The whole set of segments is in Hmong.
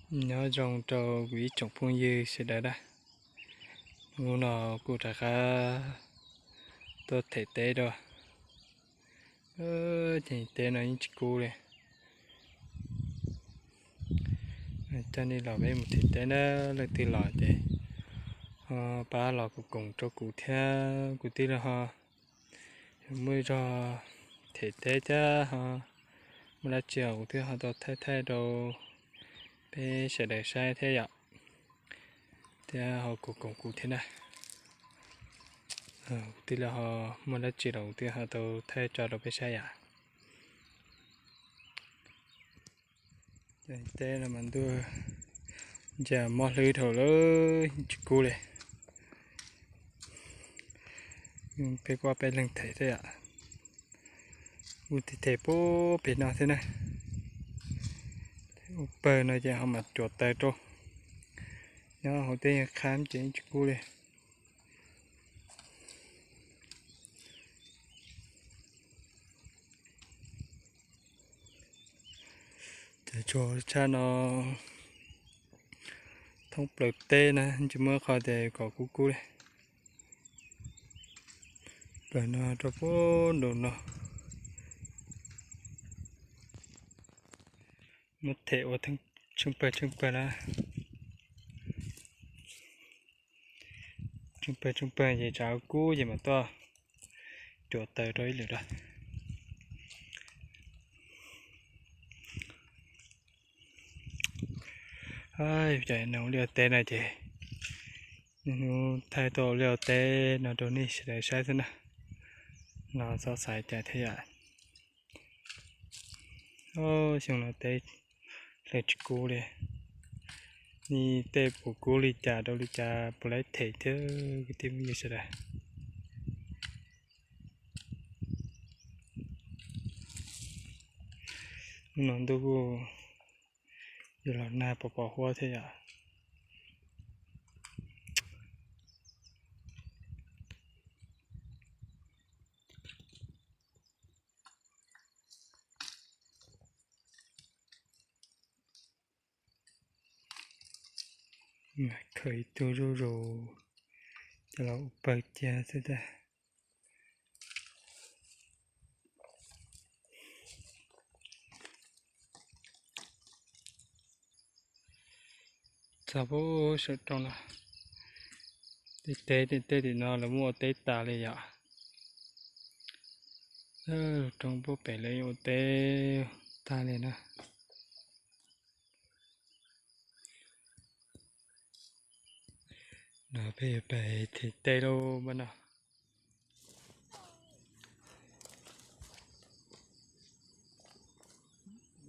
Nyob zoo rau kuv ib tsoom phooj ywg sawv daws na. Hnub no kuv rov qab tuaj them teb dua. Ces teb no yeej tsis kub li. Coj nej los peb mus them teb na, leej twg los ces ho pab los koom koom rau kuv thiab, kuv tij laug ho muaj zog them teb thiab ho muaj dab tsi kuv thiaj ho tau thaij thaij rau peb sawv daws saib thiab yom. Thiab ho koom koom kuv thiab na. Kuv tij laug ho muaj dab tsi los kuv thiaj ho tau thaij tso rau peb saib yom. Teb no mas ntuj, ntsia mob hlwb dhau lawm, tsis kub li. Peb kuj ob peb leeg them thiab yom. Kuv them them puag pem no thiab na. Ua pawg no ces ho mam cuam taws rau. Nyob hauv teb yeej qab ces tsis kub li. Ces tsuas tshaj no thoob plaws teb na, tsis muaj qhov tias kom kub kub li. Plaws no rau puag nraum no. Muab them ua tsheej pawg tsheej pawg na. Tsheej pawg tsheej pawg ces tsam kub ces mam tuaj cuam taws rau ib lwm lawm. Cov no ua liaj teb no ces niaj hnub thaij tuaj ua liaj teb no rau nej sawv daws saib xwb na. No txhob xav cas thiab yom. Xyoo no teb hle tsis kub li. Nej tej puas kub li cas rau li cas puas laib them thiab kwv tij phooj ywg sawv daws. Hnub no ntuj kuj yuav los nag pos pos huab thiab yom. Khaws ib tug zuj zus coj los ua pawg cia xwb tag. Txog puag saum roob no, tej teb tej tim no lawv muab ua teb tas li yom. Roob puag pem lawv ua teb tag li na. No peb yuav pais them teb lauj npab no.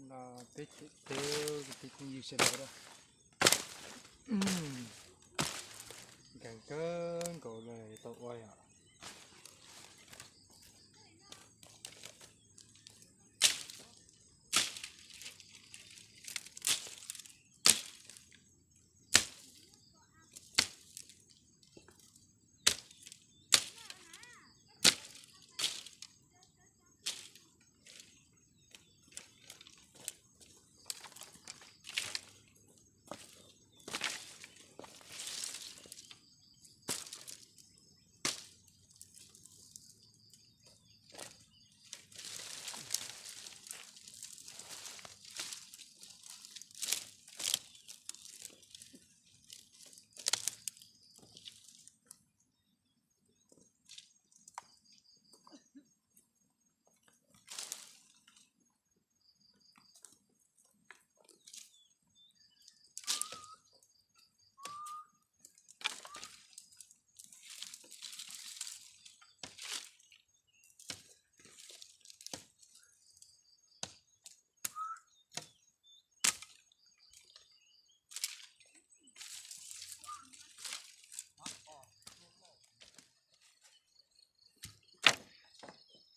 No peb them teb kwv tij phooj ywg sawv daws, nkees kawg nkaus lawm tau ua yom.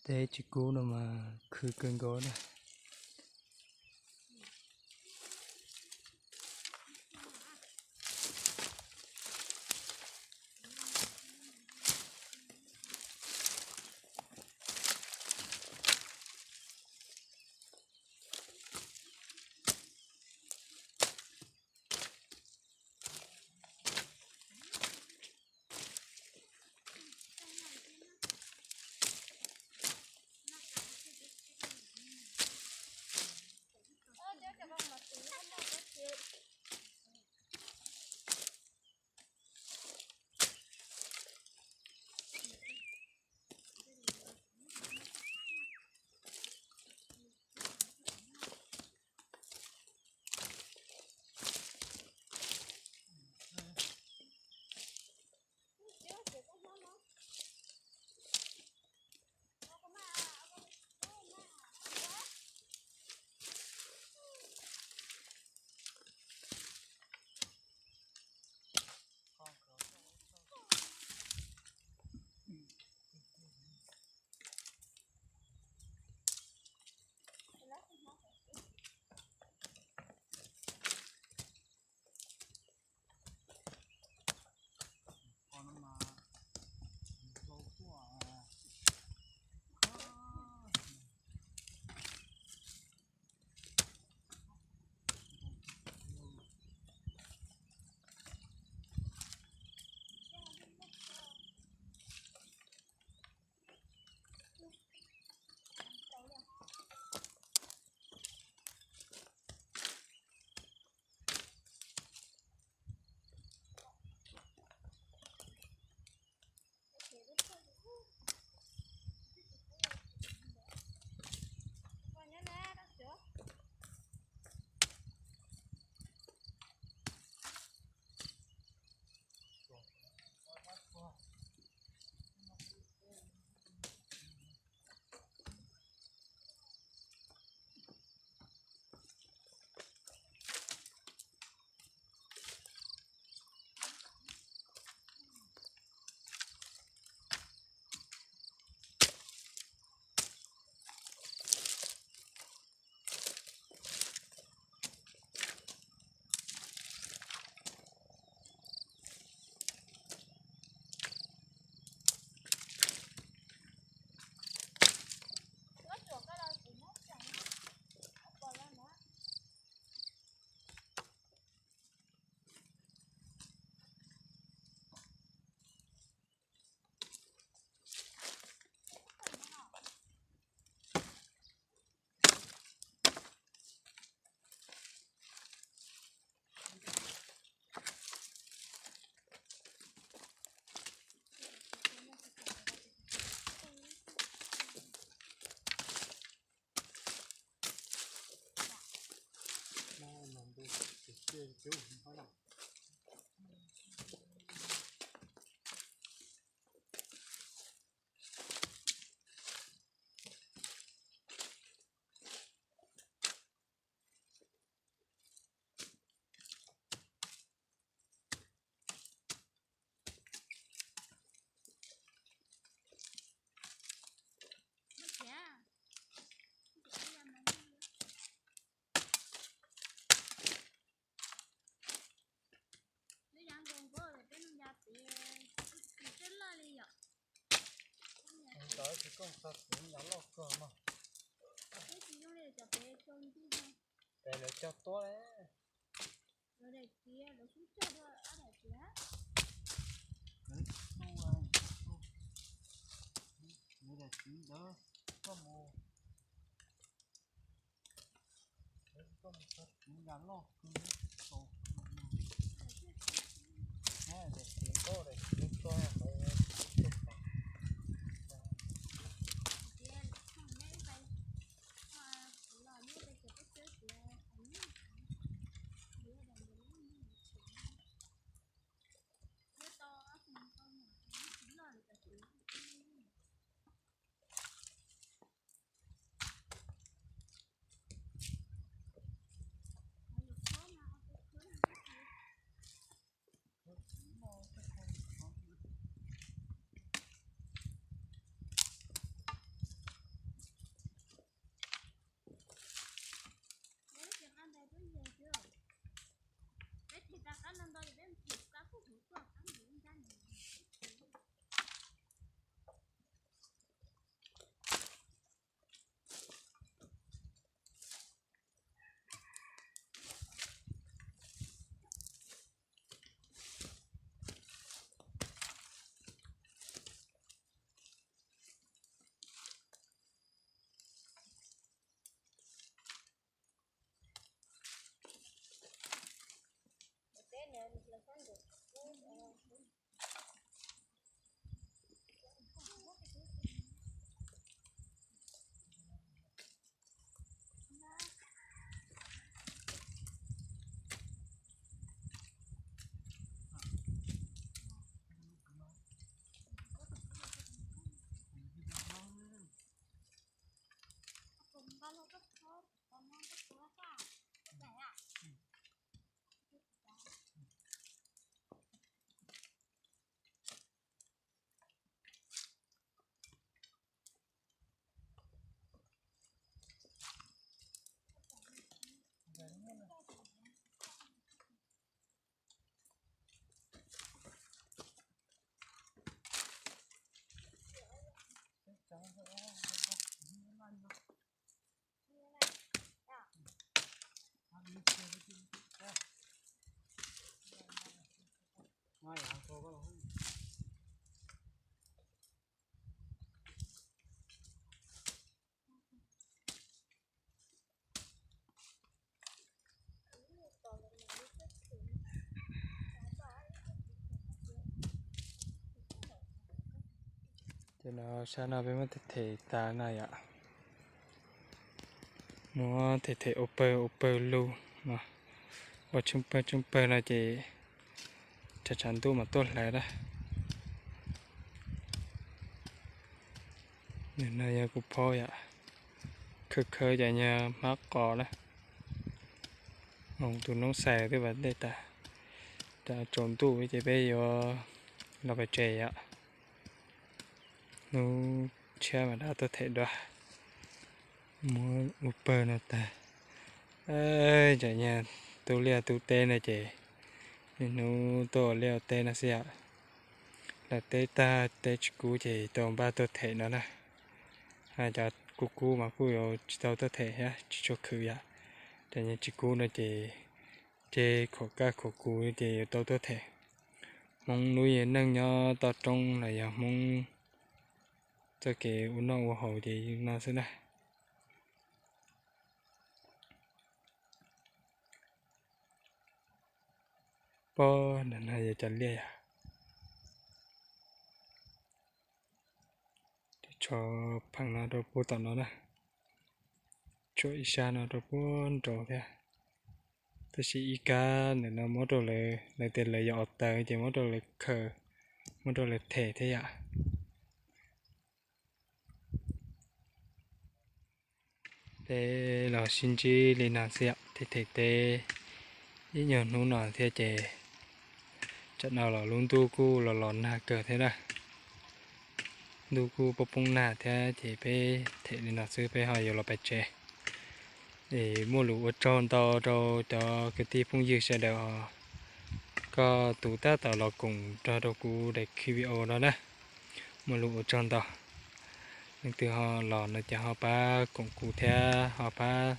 Teb tsis kub no mas khwv kawg nkaus na. Ntawd tsis koj xa txiv yam loj kawg mas. Peb lawv cog tuab le. Lawv daim txiv ntawd koj mus, koj mus xa txiv yam loj kawg. Daim txiv nkauj daim txiv tuag. Ces no sab no peb muab them tas no yom. Muab them them ua pawg ua pawg lug no, ua tsheej pawg tsheej pawg no ces tshav tshav ntuj mas tuaj hlawv na. No yog kuv phob yom, khawb khawb ces yog hmab qos na. Tus noob xais twb pas dej tas, tsaus ntuj ces peb yuav los pem tsev yom. Hnub tshiab mam rov tuaj them dua. Muab ua pawg no tag. Tseem yog tu liaj tu teb no ces niaj hnub tuaj ua liaj ua teb no xwb yom. Lawv teb tag teb tsis kub ces tau npaj tuaj them no na. Cov kub kub mas kuj yuav tsis tau tuaj them thiab tsis tshua khwv yom. Cov tsis kub no ces ces khuam kaj khuam kuv ces yuav tau tuaj them. Hmoob lub neej nyob toj roob los yog Hmoob txoj kev ua noj ua haus ces no xwb na. Pob no yog cov liaj yom. Tsho pheej no rau puag tom no na. Tshuav ib sab no rau puag nraud thiab. Tab sis ib kab ntawm no muab rau lawv, lawv tias lawv yuav ua taws ces muab rau lawv khaws, muab rau lawv them thiab yom. Peb los sib ntsib li no xwb yom, them them teb ib nyuag hnub no thiab ces tsam no los lub ntuj kuj los los nag kawg thiab na. Ntuj kuj poob poob nag thiab ces peb them li no xwb peb ho yuav los pais tsev. Es muaj lus ua tsaug ntau rau cov kwv tij phooj ywg sawv daws os, koj tus tab tom los koom nrog rau kuv daim video no na. Muaj lus ua tsaug ntau. Leej twg ho los no ces ho pab koom kuv thiab ho pab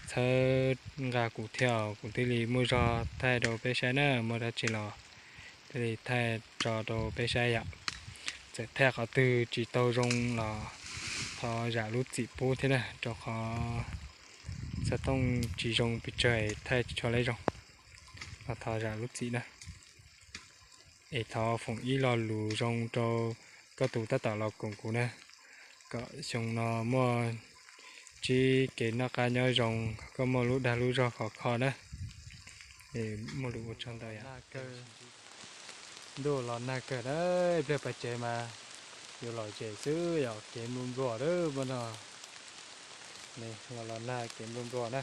txhawb nqa kuv thiab os, kuv thiaj li muaj zog thaij rau peb saib na, muaj dab tsi los thiaj li thaij tso rau peb saib yom. Txawm thaij qhov twg tsis tau zoo los thov zam lub txim pub thiab na, rau qhov xov tooj tsis zoo pes tsawg thaij tsis tshua lawv zoo, los thov zam lub txim na. Es thov foom ib lo lus zoo rau koj tus tab tom los koom kuv na, kom xyoo no muaj tsib kev noj qab nyob zoo, koj muaj lub dag lub zog khov kho na. Es muaj lus ua tsaug ntau yom. Ntuj los nag kawg na, ib pliag pais tsev mas yuav los zem xwb yom, kev nplua nplua lawm muaj no. Los los nag kev nplua nplua na.